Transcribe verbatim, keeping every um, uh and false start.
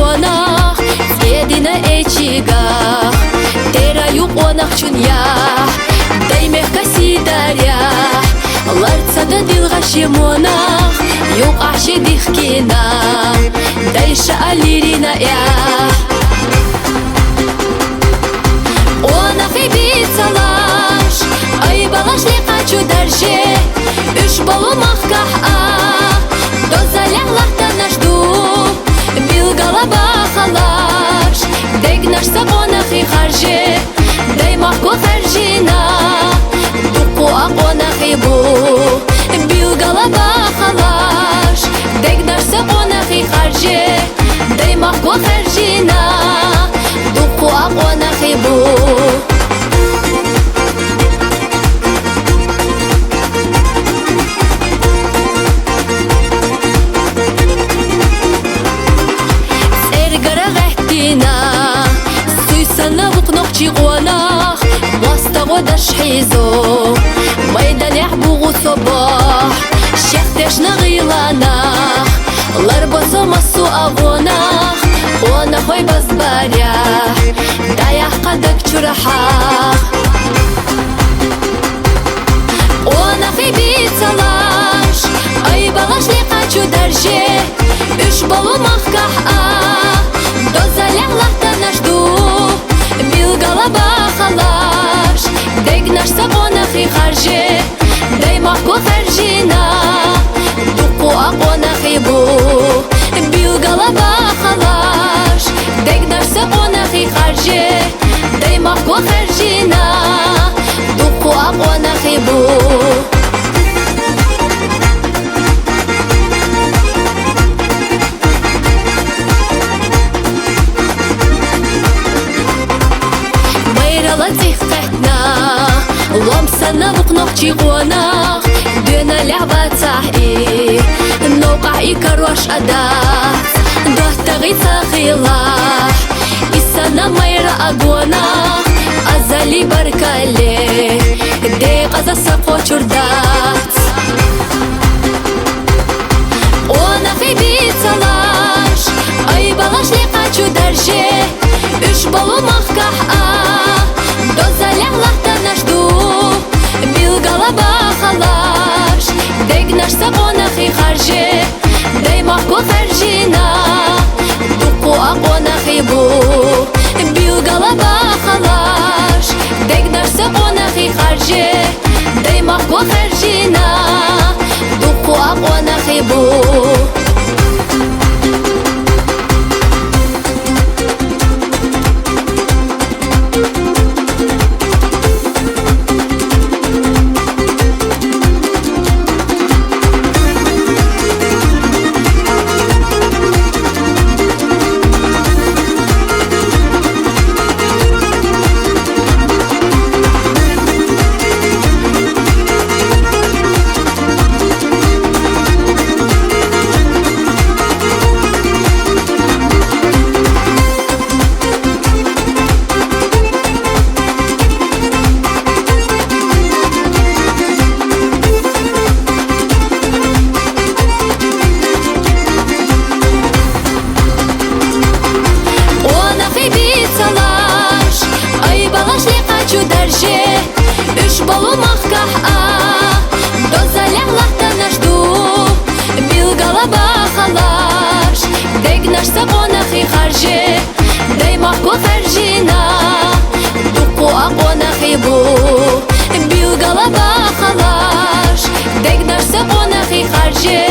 Къонах цӀедина эчигахъ, тераю къонахчун яхь, дай мехкаси даряхь, ларцада дилгъа шемонах, юкьахь шедихкина, дай шаалирина яхь. Къонахи бицалаш, ай балаш лекъачу дарже, уьш балу махкахь а, дозалехь лахтанаш ду, билгала бахалаш, дегнаш са къонахи харже, дай махку харжина, дукъу а къонахи бу, билгала бахалаш, дегнаш са къонахи харже, дай махку харжина, дукъу а къонахи бу. ЦӀергара гъехӀтина, суйсанна вукънахъчи къонах, вастагъвадаш хӀизо, майданехь бугъу собахь, шехтешна гъиланах, ларбасо массу агъонах, къонахвай базбаряхь, даяхъ къадаг чурахьах. Къонахи бицалаш, ай балаш лекъачу дарже, уьш балу махкахь а, дозалехь лахтанаш ду, билгала бахалаш, дегнаш са къонахи харже, дай махку харжина, дукъу а къонахи бу, билгала бахалаш, дегнаш са къонахи харже, дай махку харжина, дукъу а къонахи бу. Майрала цӀих къехӀна, ломсана вукънахъчи къонах, дуьналехь вацахь и, новкъахь и карош адац, доттагъи цахилахь, исана майра агонах, азали баркалле, декъаза са къо чурдац. Къонахи бицалаш, ай балаш лекъачу дарже, уьш балу махкахь а, дозалехь лахтанаш ду, билгала бахалаш, дегнаш са къонахи харже, дай махку харжина, дукъу а къонахи бу, билгала бахалаш, дегнаш са къонахи харже, дай махку харжина, дукъу а къонахи бу. Къонахи бицалаш, ай балаш лекъачу дарже, уьш балу махкахь а, дозалехь лахтанаш ду, билгала бахалаш, дегнаш са къонахи харже, дай махку харжина, дукъу а къонахи бу, билгала бахалаш, дегнаш са къонахи харже,